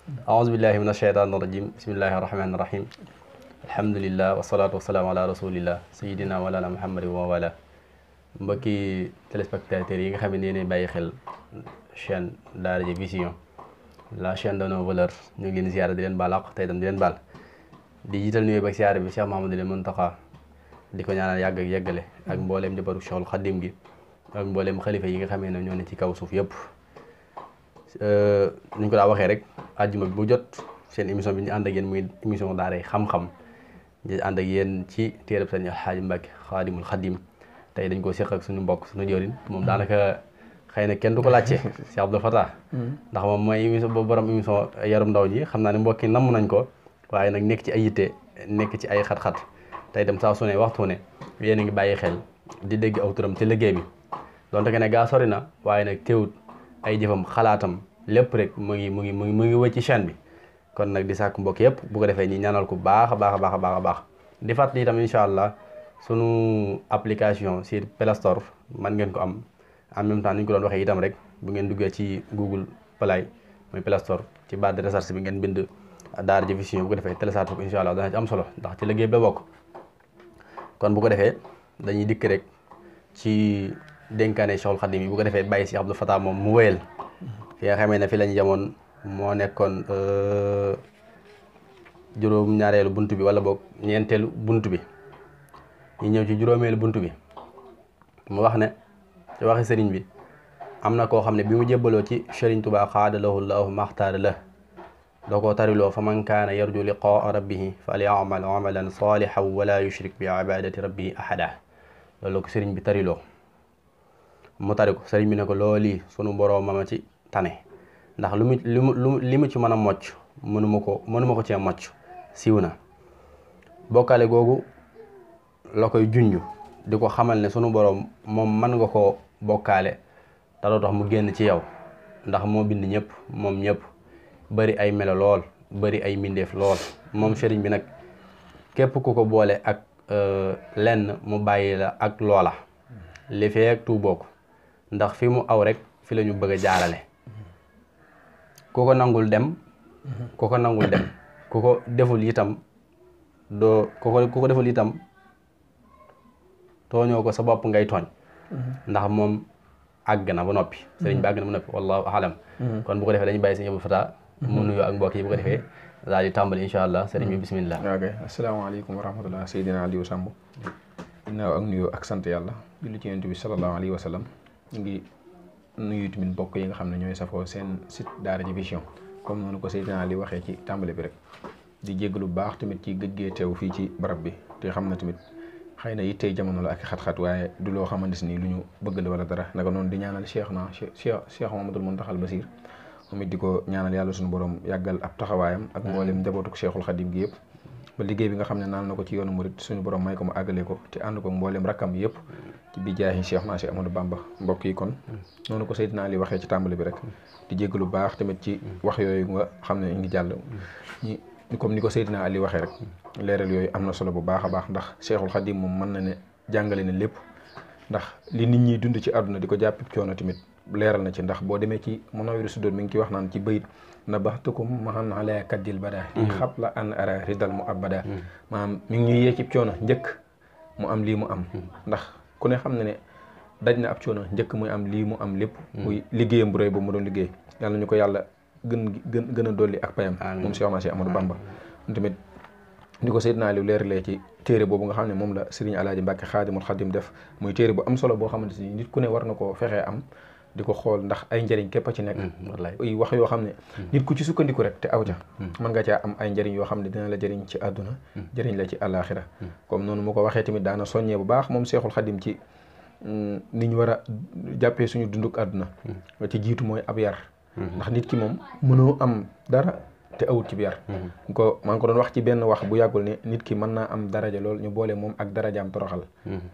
أعوذ بالله من الشيطان الرجيم بسم الله الرحمن الرحيم الحمد لله والصلاة والسلام على رسول الله سيدنا مولانا محمد وعلى mbokki téléspectateurs yi nga xam ne yéenay bàyyi xel chaîne Daara J Vision la chaîne de nos valeurs ñu ngi leen ziyaara di leen baal àq tey tam di leen baal di jiital nuyoo ak ziyaara bi Cheikh Mouhamadou Mountakha di ko ñaanal yàgg ak yeggale ak mbooleem njabootu Cheikhul Khadim gi ak mbooleem xalifa yi nga xamee ne ñoo ne ci kaw suuf yëpp ñu ko daa waxee rek àjjuma bi bu jot seen émission bi ñu ànd ak yéen muy émission daara yi xam-xam ñu ànd ak yéen ci téereb Sëriñ Alxaaji Mbàkke Xaadimul Xadim tey dañ ko seq ak suñu mbokk suñu jëwriñ moom daanaka xëy na kenn du ko laajte Cheikh Abdou Fatah ndax moom mooy émission boobu borom émission yarum ndaw ñi xam naa ne mbokk yi namm nañ ko waaye nag nekk ci ay yitte nekk ci ay xat-xat tey dem saa su ne waxtu ne yéen a ngi bàyyi xel di dégg aw turam ci liggéey bi donte que ne gaa sori na waaye nag teewut ay jëfam xalaatam lépp rek mu ngi wëcc ci chaîne bi kon nag di sàkk mbokk yëpp bu ko defee ñi ñaanal ko baax a baax di fàttali itam incha allah sunu application sur Play Store man ngeen ko am en même temps ni ñu ko doon waxee itam rek bu ngeen duggee ci Google Play muy Play Store ci barre de recherche bi ngeen bind Daara J Vision bu ko defee télécharge ko incha allah dana ci am solo ndax ci liggéey bi la bokk kon bu ko defee dañuy dikk rek ci dénkaane Cheikhul Khadim yi bu ko defee bàyyi si Abdou Fatah moom mu wéyal fi nga xamee ne fi lañ jamoon moo nekkoon juróom-ñaareelu bunt bi wala boog ñeenteelu bunt bi ñu ñëw ci juróomeelu bunt bi mu wax ne ci waxi sëriñ bi am na koo xam ne bi mu jébbaloo ci Sëriñ Tuubaa xaada lahu llaahu maxtaara la da koo tariloo fa man kaana yarju liqaa rabbihi fal ya'mal amalan saalihan wala yushrik bi ibadati rabbihi ahada loolu ko sëriñ bi tariloo mu tari ko sëriñ bi ne ko loolii sunu boroom ma ci tane ndax li mu ci mën a mocc mënuma ko cee mocc siiw na bokkaale googu la koy junj di ko xamal ne sunu boroom moom mën nga koo bokkaale te doo tax mu génn ci yow ndax moo bind ñëpp moom ñëpp bari ay melo lool bari ay mbindeef lool moom sëriñ bi nag képp ku ko boole ak lenn mu bàyyi la ak loola li feek tuuboo ko ndax fi mu aw rek fi la ñu bëgg a jaarale ku ko nangul dem ku ko deful itam ku ko deful itam tooñoo ko sa bopp ngay tooñ ndax moom àgg na ba noppi sëriñ bi àgg na ba noppi wallahu alam kon bu ko defee dañu bàyyi sëriñ Abdou Fatah mu nuyoo ak mbokk yi bu ko defee daal di tàmbali incha allah sëriñ bi bismillah ok asalaamaaleykum wa rahmatullah Seydina Aliou Samb ginnaaw ak nuyoo ak sant yàlla julli ci yonent bi sallallahu alayhi wa sallam ñu ngi nuyu tamit mbokk yi nga xam ne ñooy safoo seen site Daara J Vision comme noonu ko Seydina Aliou waxee ci tàmbali bi rek di jéggalu bu baax tamit ci gëj gee teew fii ci barab bi te xam na tamit xëy na yittey jamono la ak xat-xat waaye du loo xamante ni lu ñu bëgg la wala dara naka noonu di ñaanal Cheikh Mouhamadoul Mountakhal Basir moom it di ko ñaanal yàlla suñu borom yàggal ab taxawaayam ak mboolem njabootuk Cheikhul Khadim gi yëpp ba liggéey bi nga xam ne naan na ko ci yoonu murit suñu borom may ko mu àggale ko te ànd ko mboolem rakkam yëpp ci bi jaahi Cheikh Ahmadou Bamba mbokk yi kon noonu ko Seydina Ali waxee ci tàmbali bi rek di jéggalu baax tamit ci wax yooyu nga xam ne ngi jàll ñi comme ni ko Seydina Ali waxee rek leeral yooyu am na solo bu baax a baax ndax Cheikhul Khadim moom mën na ne jàngale ne lépp ndax li nit ñi dund ci àdduna di ko jàppit coono tamit leeral na ci ndax boo demee ci Munawwirus Sudur mi ngi ci wax naan ci bayit nabaxtukum mahan ala kaddil bada li xab la an ara ridal mu abada maanaam mi ngi ñuy yee ci coono njëkk mu am lii mu am ndax ku ne xam ne ne daj na ab coono njëkk muy am lii mu am lépp muy liggéeyam bu rëy ba mu doon liggéey yàlla ñu ko yàlla gën a dolli ak payam moom Cheikh Ahmadou Bamba tamit ni ko Seydina Aliou leeralee ci téere boobu nga xam ne moom la Serigne Alaaji Mbàkke Xaadimul Xadim def muy téere bu am solo boo xamante ni nit ku ne war na koo fexee am di ko xool ndax ay njëriñ képp a ci nekk ay wax yoo xam ne nit ku ci sukkandiku rek te aw ca mën nga caa am ay njëriñ yoo xam ne dina la jëriñ ci àdduna jëriñ la ci àllaaxira comme noonu mu ko waxee tamit daana soññee bu baax moom Seexul Xadim ci ni ñu war a jàppee suñu dunduk àdduna ci jiitu mooy ab yar ndax nit ki moom mënoo am dara te awut ci bi yar maa ngi ko doon wax ci benn wax bu yàggul ne nit ki mën naa am daraja lool ñu boole moom ak darajaam toroxal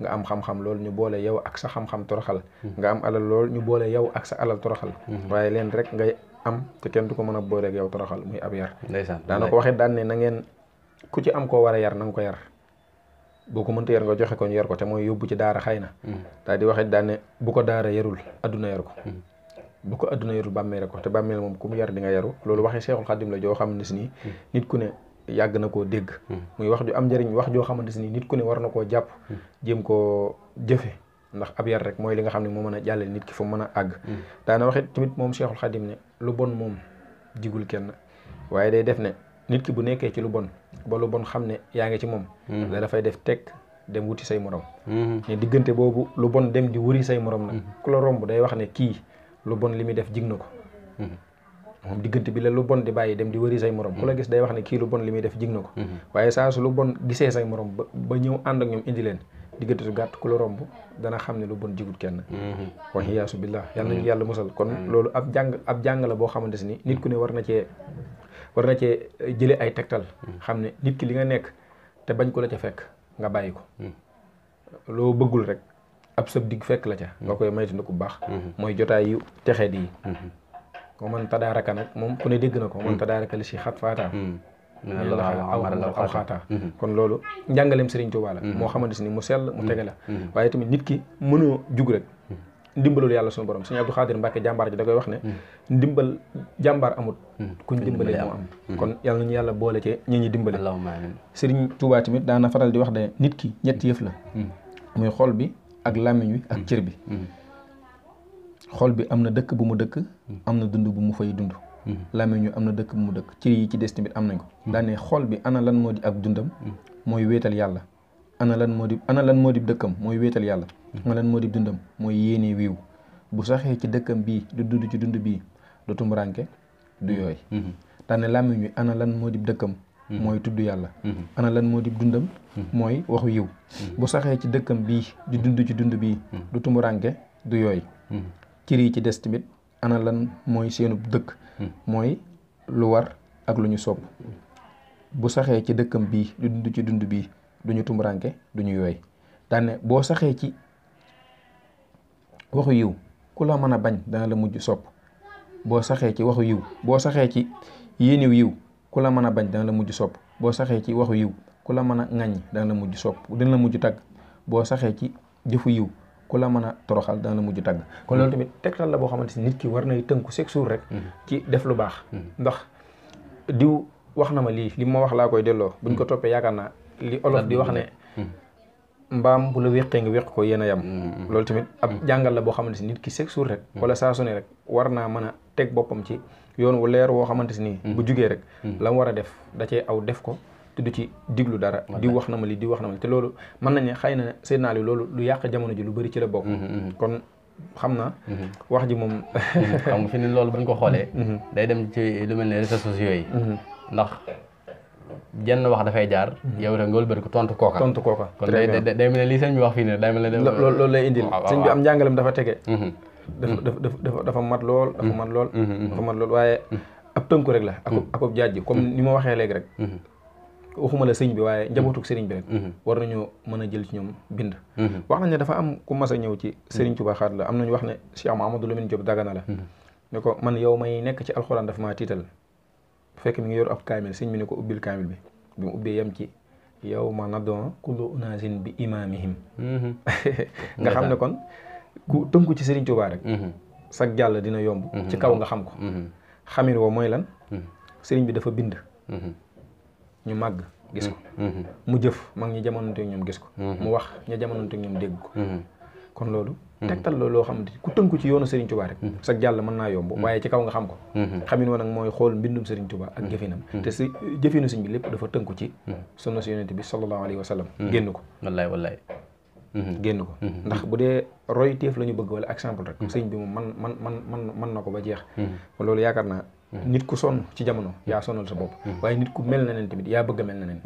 nga am xam-xam lool ñu boole yow ak sa xam-xam toroxal nga am alal lool ñu boole yow ak sa alal toroxal waaye leen rek ngay am te kenn du ko mën a boole ak yow toroxal muy ab yar daana ko waxee daan ne na ngeen ku ci am koo war a yar na nga ko yar boo ko mënta yar nga joxe ko ñu yar ko te mooy yóbbu ci daara xëy na daal di waxee daan ne bu ko daara yarul adduna yar ko bu ko adduna yarul bàmmeel ko te bàmmeel moom ku mu yar di nga yaru loolu waxee Seexul Xadim la joo xamante si nii nit ku ne yàgg na koo dégg muy wax ju am njëriñ wax joo xamante si nii nit ku ne war na koo jàpp jéem koo jëfe ndax ab yar rek mooy li nga xam ne moo mën a jàllale nit ki fu mën a àgg daana waxit tamit moom Seexul Xadim ne lu bon moom jigul kenn waaye day def ne nit ki bu nekkee ci lu bon ba lu bon xam ne yaa ngi ci moom da dafay def teg dem wuti say morom ne diggante boobu lu bon dem di wëri say morom nag ku la romb day wax ne kii lu bon li muy def jig na ko moom diggante bi la lu bon di bàyyi dem di wëri say morom ku la gis day wax ne kii lu bon li muy def jig na ko waaye saa su lu bon gisee say morom ba ñëw ànd ak ñoom indi leen diggante su gàtt ku la romb dana xam ne lu bon jigut kenn wax yaasu billah yàlla nañu yàlla musal kon loolu ab jàng la boo xamante si ni nit ku ne war na cee jële ay tegtal xam ne nit ki li nga nekk te bañ ko la ca fekk nga bàyyi ko loo bëggul rek ab sëb digg fekk la ca nga koy maytu ku baax mooy jotaay yu texee di ko man tadaaraka nag moom ku ne dégg na ko man tadaaraka li si xat faataa aw xaataa kon loolu njàngaleem Serigne Touba la moo xamante ni mu sell mu tege la waaye tamit nit ki mënoo jug rek ndimbalul yàlla suñu borom Serigne Abdou Khadir Mbacke jàmbaar ji da koy wax ne ndimbal jàmbaar amut kuñ dimbalee moo am kon yàlla nañu yàlla boole ci ñi ñi dimbale Serigne Touba tamit daana faral di wax ne nit ki ñetti yëf la muy xol bi ak làmmiñ wi ak cër bi xol bi am na dëkk bu mu dëkk am na dund bu mu fay dund làmmiñ wi am na dëkk bu mu dëkk cër yi ci des tamit am nañ ko daane xol bi ana lan moo di ak dundam mooy wéetal yàlla ana lan moo di dëkkam mooy wéetal yàlla ana lan moo di dundam mooy yéene wiiw bu saxee ci dëkkam bii du dund ci dund bii du tumuraanke du yooy daane làmmiñ wi ana lan moo di dëkkam mooy tudd yàlla ana lan moo di dundam mooy waxu yiw bu saxee ci dëkkam bii di dund ci dund bii du tumuraanke du yooy cër yi ci des tamit ana lan mooy seenu dëkk mooy lu war ak lu ñu sopp bu saxee ci dëkkam bii di dund ci dund bii duñu tumuraanke duñu yooy daane boo saxee ci waxu yiw ku la mën a bañ dana la mujj sopp boo saxee ci waxu yiw boo saxee ci yéeniw yiw ku la mën a bañ dana la mujj sopp boo saxee ci waxu yiw ku la mën a ŋàññ dana la mujj sopp dina la mujj tagg boo saxee ci jëfu yiw ku la mën a toroxal dana la mujj tagg kon loolu tamit tegtal la boo xamante ni nit ki war nay tënku chaque jour rek ci def lu baax ndax diw wax na ma li ma wax laa koy delloo buñ ko toppee yaakaar naa li olof di wax ne mbaam bu la wéqee nga wéq ko yéen a yam loolu tamit ab jàngal la boo xamante ni nit ki chaque jour rek wala saa su ne rek war naa mën a teg boppam ci yoon wu leer woo xamante ni bu jugee rek la mu war a def da cee aw def ko te du ci diglu dara di wax na ma li di wax na ma li te loolu mën nañ ne xëy na seen naa li loolu lu yàq jamono ji lu bëri ci la bokk kon xam naa wax ji moom xam nga fi ni loolu buñ ko xoolee day dem ci lu mel ne réseaux sociaux yi ndax jenn wax dafay jaar yow rek nga wëlbati ko tontu kooka kon day mel ne lii sëñ bi wax fii ne day mel ne loolu lay indil sëñ bi am njàngalem dafa tege dafa mat lool dafa mat lool waaye ab tënku rek la akub jaaj comme ni ma waxee léegi rek waxuma la sëñ bi waaye njabootuk sëriñ bi rek war nañoo mën a jël ci ñoom bind wax nañ ne dafa am ku mas a ñëw ci Sëriñ Tuubaa xaat la am nañu wax ne Cheikh Mahamadou Lamine Diop Dagana la ne ko man yow may nekk ci alxuraan dafa maa tiital fekk mi ngi yor ab kaamil sëñ bi ne ko ubbil kaamil bi bi mu ubbee yem ci yow ma nadon kullu unaasin bi imaamihim nga xam ne kon ku tënku ci Sëriñ Tuubaa rek sag jàll dina yomb ci kaw nga xam ko xamin woo mooy lan sëriñ bi dafa bind ñu màgg gis ko mu jëf mag ñi jamononteeg ñoom gis ko mu wax ña jamononteeg ñoom dégg ko kon loolu tegtal loolu loo xamante ku tënku ci yoonu Serigne Touba rek sag jàll mën naa yomb waaye ci kaw nga xam ko xamin woon nag mooy xool mbindum Serigne Touba ak jëfinam te si jëfinu sëñ bi lépp dafa tënku ci sunna si yonent bi sallallahu alayhi wa sallam génn ko wallaay génn ko ndax bu dee roy téef la ñu bëgg wala exemple rek sëñ bi moom man na ko ba jeex kon loolu yaakaar naa nit ku sonn ci jamono yaa sonal sa bopp waaye nit ku mel na neen tamit yaa bëgg a mel na neen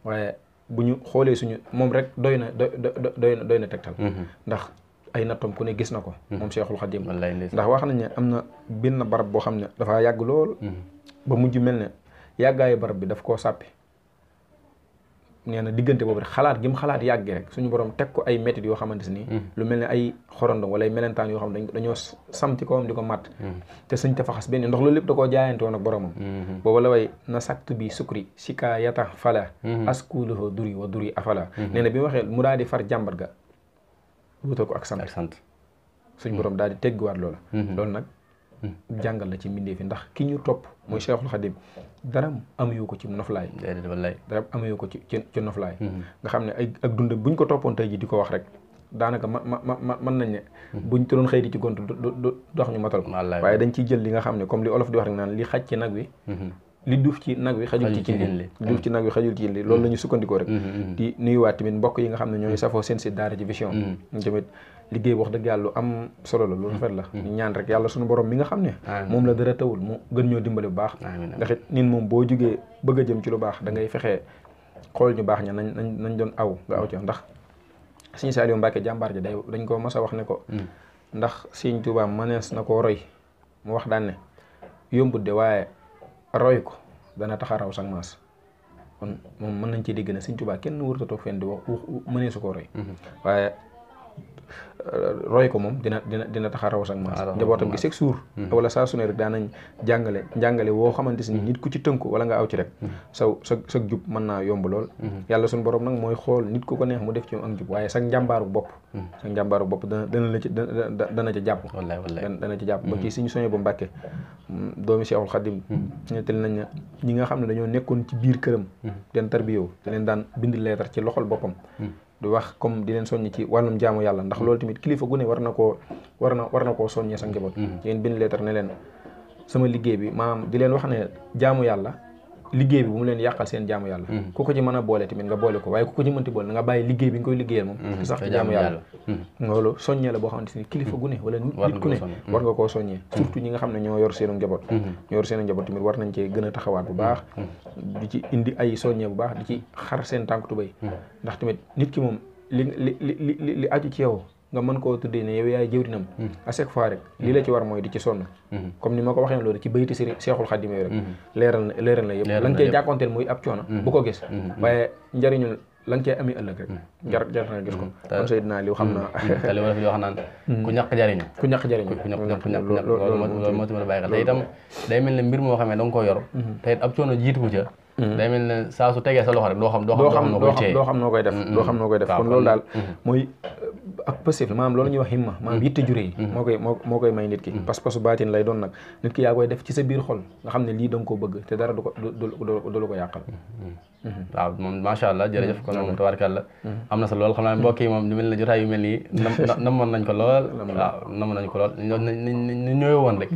waaye bu ñu xoolee suñu moom rek doy na tegtal ndax ay nattom ku ne gis na ko moom Cheikhul Khadim ndax wax nañ ne am na benn barab boo xam ne dafa yàgg lool ba mujj mel ne yàggaayu barab bi daf koo sàppi nee na diggante boobu rek xalaat gi mu xalaat yàggee rek suñu borom teg ko ay méthodes yoo xamante ni lu mel ne ay xorondom wala ay melentaan yoo xam ne dañoo sam ci kawam di ko màtt te suñ te faxas benn ndox loolu lépp da koo jaayante woon ak boromam boobu la way na saktu bi sukri sika yata fala askuluho duri wa duri afala nee na bi mu waxee mu daal di far jàmbat ga wutal ko ak sant suñ borom daal di tegguwaat loola loolu nag jàngal la ci mbindee fi ndax ki ñu topp mooy Cheikhul Khadim dara amuyu ko ci noflaay dara amuyu ko ci noflaay nga xam ne ay ak dund buñ ko toppoon tey ji di ko wax rek daanaka mën nañ ne buñ doon xëy di ci gont du dox ñu matal ko waaye dañ ciy jël li nga xam ne comme li olof di wax rek naan li xaj ci nag wi li duuf ci nag wi xajul ci cin li duuf ci nag wi xajul ci cin li loolu la ñu sukkandikoo rek di nuyuwaat tamit mbokk yi nga xam ne ñooy safoo seen site Daara J Vision tamit liggéey wax dëgg yàlla lu am solo la lu rafet la ñaan rek yàlla suñu borom mi nga xam ne moom la dara tawul mu gën ñoo dimbali bu baax ndax it nit moom boo jugee bëgg a jëm ci lu baax da ngay fexee xool ñu baax ña nañ doon aw nga aw ca ndax Sëñ Saliou Mbacke jàmbaar ji dañ ko mas a wax ne ko ndax Sëñ Tuubaa mënees na koo roy mu wax daan ne yombut de waaye roy ko dana tax a raw sax maas kon moom mën nañ ci dégg ne Sëñ Tuubaa kenn wërta toog fenn di wax mëneesu koo roy waaye roy ko moom dina tax a raw sax maas njabootam gi chaque jour wala saa su ne rek daanañ jàngale woo xamante si nit ku ci tënku wala nga aw ci rek sa jub mën naa yomb lool yàlla suñu borom nag mooy xool nit ku ko neex mu def ci ak jub waaye sax njàmbaaru bopp dana ci jàpp dana ci jàpp ba ci suñu soñe ba Mbàkke doomi Seexul Xadim nettali nañ ne ñi nga xam ne dañoo nekkoon ci biir këram den tarbiyoo te leen daan bind leetar ci loxol boppam di wax comme di leen soññ ci wàllum jaamu yàlla ndax loolu tamit kilifa gu ne war na koo soññee sa njaboot yéen bind leetar ne leen sama liggéey bi maanaam di leen wax ne jaamu yàlla liggéey bi bu mu leen yàqal seen jaamu yàlla ku ko ci mën a boole tamit nga boole ko waaye ku ko ci mënti boole na nga bàyyi liggéey bi nga koy liggéeyal moom te sax ci jaamu yàlla loolu soññee la boo xamante ni kilifa gu ne wala nit ku ne war nga koo soññee surtout ñi nga xam ne ñoo yor seenu njaboot tamit war nañ cee gën a taxawaat bu baax di ci indi ay soññee bu baax di ci xar seen tànk tubéy ndax tamit nit ki moom li aju ci yow nga mën koo tuddee ne yow yaay jëwrinam à chaque fois rek lii la ci war mooy di ci sonn comme ni ma ko waxee loolu ci bayti Seexul Xadim rek leeral na yëpp la nga cee jàkkoonteel muy ab coono bu ko gis waaye njëriñul la nga cee amee ëllëg rek jar na gis ko kon Seydina li xam naa te li ma fi wax naan ku ñàkk jariñu loolu moo ci mën a bàyyi xel te itam day mel ne mbir moo xamee da nga ko yor te it ab coono jiitu ko ca day mel ne saa su tegee sa loxo rek doo xam noo koy def kon loolu daal mooy ak passif la maanaam loolu ñuy wax himma maanaam yitte jure yi moo koy may nit ki pas-pasu baatin lay doon nag nit ki yaa koy def ci sa biir xol nga xam ne lii da nga koo bëgg te dara du la ko yàqal waaw moom macha allah jërëjëf kon moom tabaarkalla am na sa lool xam naa mbokk yi moom di mel ne jotaay yu mel nii namoon nañ ko lool ñu ñëwee woon rek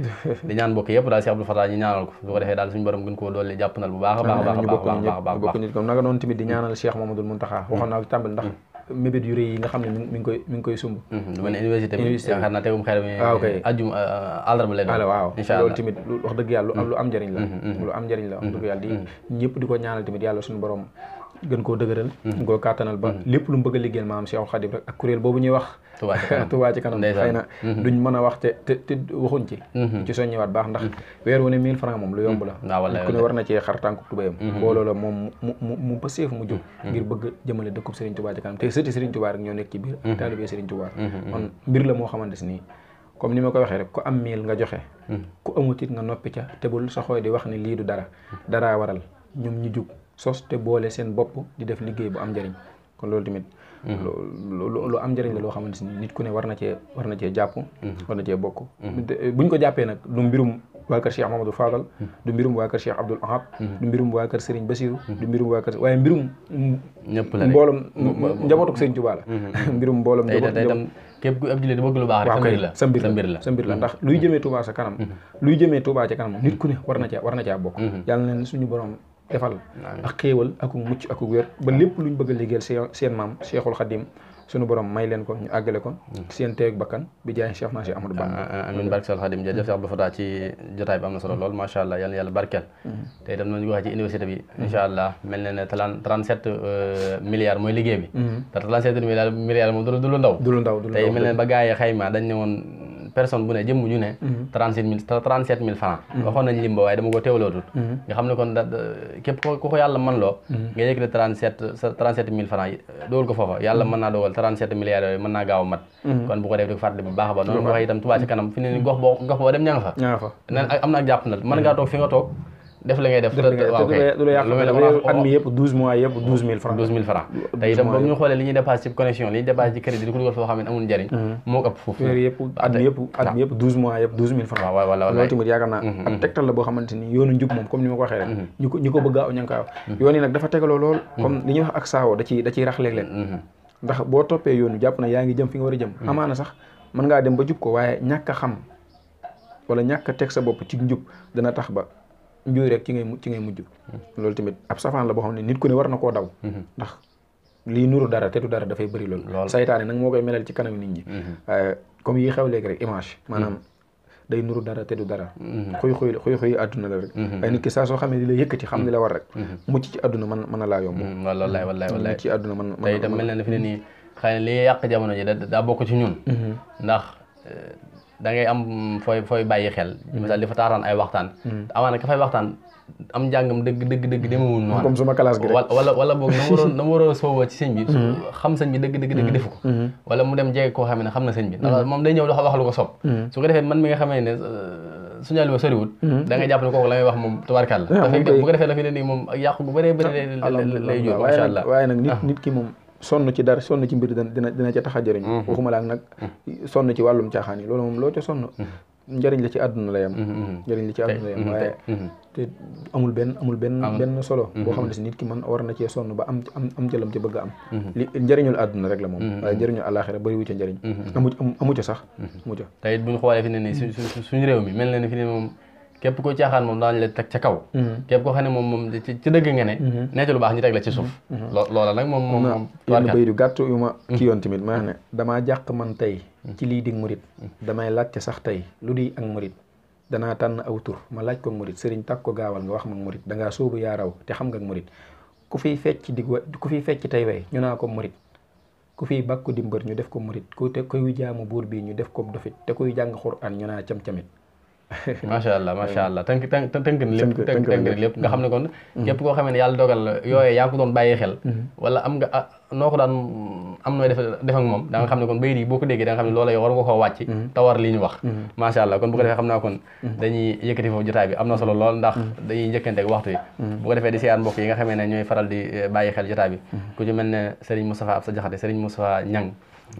di ñaan mbokk yëpp daal si Abdou Fatah ñi ñaanal ko su ko defee daal suñu borom gën koo doole jàppandal bu baax a baax bokk nit comme nanga noonu tamit di ñaanal Cheikh Mamadou Mountakha waxoon naa ko tàmbali ndax mébét yu rëy yi nga xam ne mi ngi koy sumb lu mel ne université bi yaakaar naa tegum xel mi ajjum àllarba lay doon waaw loolu tamit wax dëgg yàlla lu am njëriñ la wax dëgg yàlla di ñëpp di ko ñaanal tamit yàlla suñu borom gën koo dëgëral gën koo kàttanal ba lépp lu mu bëgg a liggéeyal maam Cheikhul Khadim rek ak kuréel boobu ñuy wax Touba ci kanam xëy na duñ mën a wax te waxuñ ci soññiwaat baax ndax weer wu ne 1000 francs moom lu yomb la ku ne war na cee xar tànku tubayam mbooloo la moom mu ba seef mu jóg ngir bëgg jëmale dëkkub Serigne Touba ci kanam te sëti Serigne Touba rek ñoo nekk ci biir ak taalibe Serigne Touba kon mbir la moo xamante ni comme ni ma ko waxee rek ku am 1000 nga joxe ku amut it nga noppi ca te bul sa xooy di wax ni lii du dara waral ñoom ñu jug sos te boole seen bopp di def liggéey bu am njëriñ kon loolu tamit lu am njëriñ la loo xamante ni nit ku ne war na cee jàpp war na cee bokk buñ ko jàppee nag du mbirum waa kër Cheikh Mamadou Fadal du mbirum waa kër Cheikh Abdoul Ahad du mbirum waa kër Serigne Bassirou du mbirum waa kër waaye mbirum mbooloom njabootuk Serigne Touba la mbirum mbooloom itam képp ku ab jullit bëgg lu baax rek sa mbir la ndax luy jëmee Touba sa kanam luy jëmee Touba ca kanam nit ku ne war na caa bokk yàlla na suñu borom defal ak xéewal aku mucc aku wér ba lépp luñ bëgg a liggéeyal seen maam Cheikhul Khadim suñu borom may leen ko ñu àggale ko seen teeg bakkan bi jaay Cheikh naa Cheikh Ahmadou Bamba amiin barke Cheikhul Khadim jërëjëf Cheikh Abdou Fatah ci jotaay bi am na solo lool macha allah yàlla barkeel te itam noonu ñu waxee ci université bi incha allah mel na ne 37 milliards mooy liggéey bi te 37 milliards moom du lu ndaw tey mel ne ba gars yi xayma dañ ne woon personne bu ne jëmm ñu ne 37 000 francs waxoon nañ limba waaye dama ko teewlootut nga xam ne kon képp ku ko yàlla mën loo nga yëkkati 37 000 francs yi dogal ko foofa yàlla mën naa dogal 37 milliards yooyu mën naa gaaw a mat kon bu ko def di ko fàttali bu baax a baax noonu ko waxee itam Touba ci kanam fi ne ni gox boo dem ña nga fa nen am na ak jàpp nal mën ngaa toog fi nga toog def la ngay def waaw kay du la yàq at mi yëpp 12 mois yëpp 12000 francs 12000 francs te itam boobu ñu xoolee li ñuy dépassé ci connexion li ñuy dépassé ci crédit di ko dugal foo xam ne amul njëriñ moo ko ëpp foofu at mi yëpp 12 mois yëpp 12000 francs loolu tamit yaakaar naa ak tegtal la boo xamante ni yoonu njub moom comme ni ma ko waxee rek ñi ko bëgg a aw ña ngi ko aw yoon yi nag dafa tegaloo lool comme li ñuy wax ak saawo da ciy rax léeg-léeg ndax boo toppee yoonu jàpp na yaa ngi jëm fi nga war a jëm amaana sax mën ngaa dem ba jub ko waaye ñàkk a xam wala ñàkk a teg sa bopp ci njub dana tax ba njuuy rek ci ngay mujj loolu tamit ab safaan la boo xam ne nit ku ne war na koo daw ndax lii nuru dara te du dara dafay bëri loolu saytaane nag moo koy melal ci kanam nit ñi waaye comme yi xew léegi rek image maanaam day nuru dara te du dara xuy àdduna la rek waaye nit ki saa soo xamee li la yëkkati xam ni la war rek mucc ci àdduna mën na laa yomb wallaay ci àdduna mën te itam mel na ne fi ne nii xëy na li yàq jamono ji daa bokk ci ñun ndax da ngay am fooy bàyyi xel misaal di fa taataan ay waxtaan amaana ka fay waxtaan am njàngam dëgg demewul noonu comme suma classe gi rek wala boog na mu waroon sooboo ci sëñ bi xam sëñ bi dëgg defu ko wala mu dem jege koo xam ne xam na sëñ bi ndax moom day ñëw wax lu ko sopp su ko defee man mi nga xamee ne suñu ma soriwul da ngay jàpp ne kooku la may wax moom tubaarkàlla bu ko defee la fi ne nii moom ak yàqu gu bëree bëri lay jur macha allah waaye nag nit ki moom sonn ci dara sonn ci mbir dina ca tax a jëriñ waxuma la ak nag sonn ci wàllum caaxaan yi loolu moom loo ca sonn njëriñ la ci àdduna la yam njëriñ la ci àdduna la yam waaye te amul benn solo boo xamante si nit ki man war na cee sonn ba am jëlam ci bëgg a am li njëriñul àdduna rek la moom waaye njëriñul àllaaxira bëri wu ca njëriñ amu ca sax amu ca te it bu ñu xoolee fi ne nii suñu réew mi mel na ni fi ne moom képp ko caaxaan moom daañu la teg ca kaw képp koo xam ne moom ci dëgg nga ne nekk lu baax ñu teg la ci suuf loola nag moom yenn bay du gàtt yu ma kii yoon tamit maa ne damaa jàq man tey ci lii dig murit damay laajte sax tey lu di ak murit danaa tànn aw tur ma laaj ko murit sëriñ tàkk ko gaawal nga wax ma murit dangaa sóobu yaa raw te xam nga murit ku fiy fecc tey way ñu naa ko murit ku fiy bàkku di mbër ñu def ko murit ku te kuy jaamu buur bii ñu def ko dofit te kuy jàng xuraan ñu naa cam-camit macha allah tënk na lépp nga xam ne kon képp koo xamee ne yàlla dogal la yooyee yaa ngi ko doon bàyyi xel wala am nga noo ko daan am nooy def ak moom da nga xam ne kon bayit yi boo ko déggee da nga xam ne loola yow war nga koo wàcc te war li ñu wax macha allah kon bu ko defee xam naa kon dañuy yëkkati foofu jotaay bi am na solo lool ndax dañuy njëkkante ak waxtu yi bu ko defee di siyaar mbokk yi nga xamee ne ñooy faral di bàyyi xel jotaay bi ku ci mel ne Serigne Moustapha Absa Jaxate Serigne Moustapha Ñang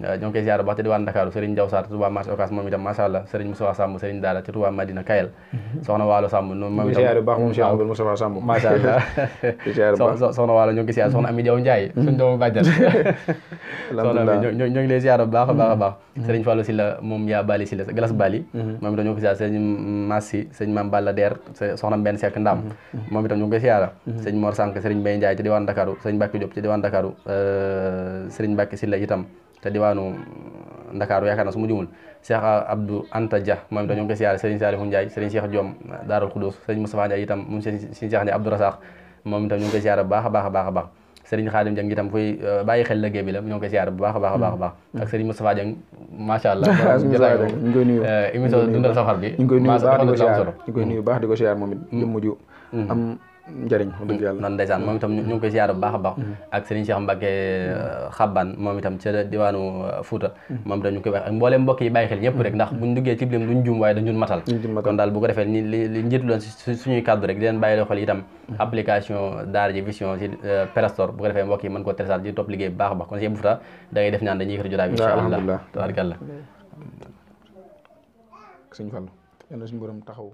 ñoo ngi koy ziar baax te diwaan Dakar Serigne Diaw Sarr Touba marché Ocass moom itam macha allah Serigne Moustapha Samb Serigne Daara ci Touba Madina Kayel soxna Waalo Samb moom itam ziar baax moom Cheikh Abdou Moustapha Samb macha allah soxna Waalo ñoo ngi ziar soxna Ami Diaw Ndiaye suñu doomu bàjjan soxna Ami ñoo ngi lay ziar bu baax a baax Serigne Fallou Sylla moom yaa Bali Sylla Galas Bali moom itam ñoo ngi ziar Serigne Massi Serigne Mame Balla Der soxna Mbenn Seck Ndam moom itam ñu ngi koy ziar Serigne Mor Sank Serigne Mbaye Ndiaye ci diwaan Dakar Serigne Mbacke Diop ci diwaan Dakar Serigne Mbacke Sylla itam te diwaanu Ndakaaru yaakaar na su mu jumul Cheikh Abdou Anta Dia moom itam ñu ngi koy siyaare Serigne Salihou Ndiaye Serigne Cheikh Diom Daarul Khoudoss Serigne Moustapha Ndiaye itam moom Serigne Cheikh Ndiaye Abdou Rassakh moom itam ñu ngi koy siyaare bu baax a baax Serigne Khadim Dieng itam fuy bàyyi xel liggéey bi la ñoo ngi koy siyaare bu baax a baax ak Serigne Moustapha Dieng macha allah émission dundal safar bi ñu ngi koy nuyu baax di ko siyaare moom it jëmm ju am njëriñ wax dëgg yàlla nan ndeysaan moom itam ñu ngi koy ziyaar bu baax a baax ak Serigne Cheikh Mbacke Xabban moom itam ca diwaanu Fouta moom itam ñu ngi koy wax ak mbooleem mbokk yi bàyyi xel ñëpp rek ndax buñ duggee ci lim duñ jum waaye dañu matal kon daal bu ko defee li njiitu loon suñuy kàddu rek di leen bàyyi xel itam application Daara J Vision ci Play Store bu ko defee mbokk yi mën koo télécharger di topp liggéey bu baax a baax kon si Fouta da ngay def ñaan dañuy yëkkati jotaay bi incha allah tabaarkalla sëñ Fallu yàlla suñu borom taxaw